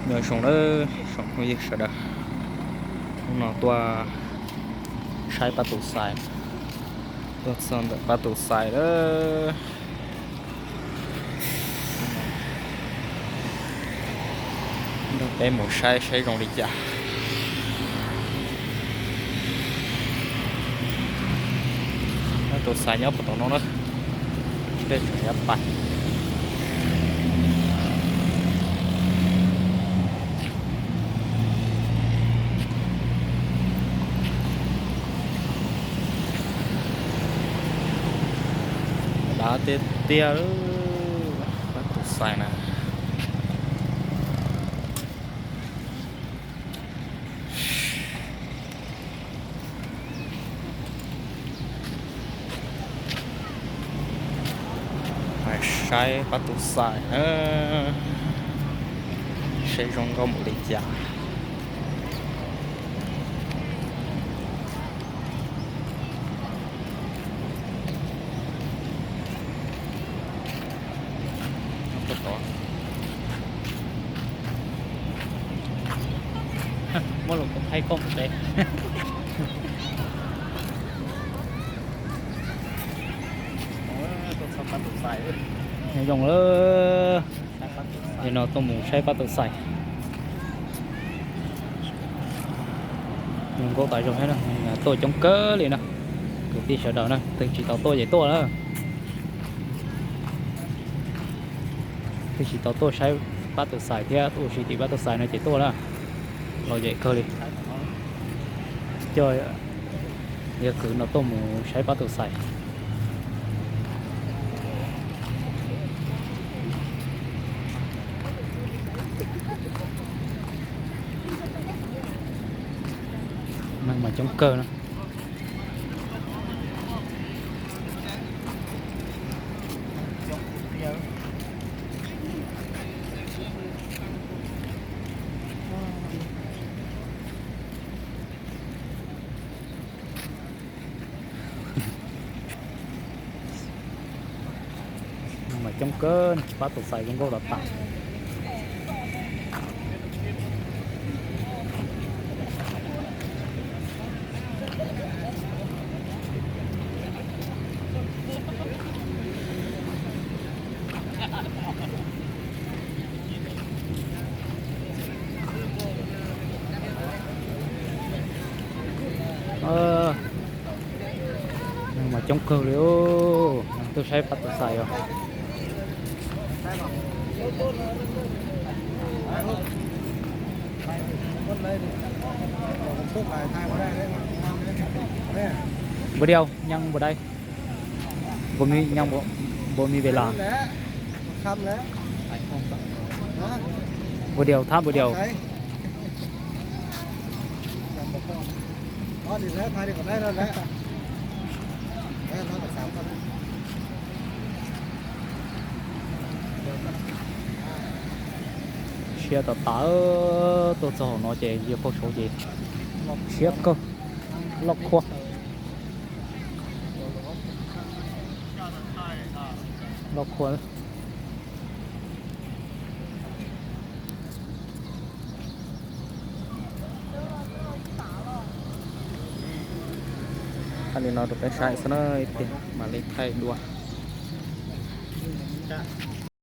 Nyob zoo nawb tsoom phooj ywg sawv daws, hnub no tuaj saib pab tus xais, tuaj txog ntawm pab tus xais lawm. Nrog peb mus saib saib zoo li cas. Pab tus xais nyob puag tom no na, peb tseem yuav pais. Dav tiag tiag, pab tus xais na. Saib pab tus xais, saib zoo nkauj npaum li cas. Muab los kuv thaij koj mus tsev. Nyob zoo lawm, no tuaj mus saib pab tus xais. Zoo nkauj tas zog thiab na, tuaj coob kawg li na. Kwv tij sawv daws na, twg tsis tau tuaj ces tuaj na. Twg tsis tau tuaj saib pab tus xais thiab ua si tim pab tus xais no ces tuaj na, lom zem kawg li. Coj yawg kwv no tuaj mus saib pab tus xais. Neeg mas coob kawg na. Neeg mas coob kawg, pab tus xais zoo nkauj tas tas. Mas coob kawg li, tuaj saib pab tus xais os. Npua diau nyeej npua dai, npua mi nyeej, npua mi ve las. Npua diau thab npua diau. Siab tas tas, siab tas tas, tuaj txog hauv no ces yog pog saud ces siab kawg, loj khuab, loj khuab. Thaij li no rau peb saib xwb na, ib pliag mam li thaij dua.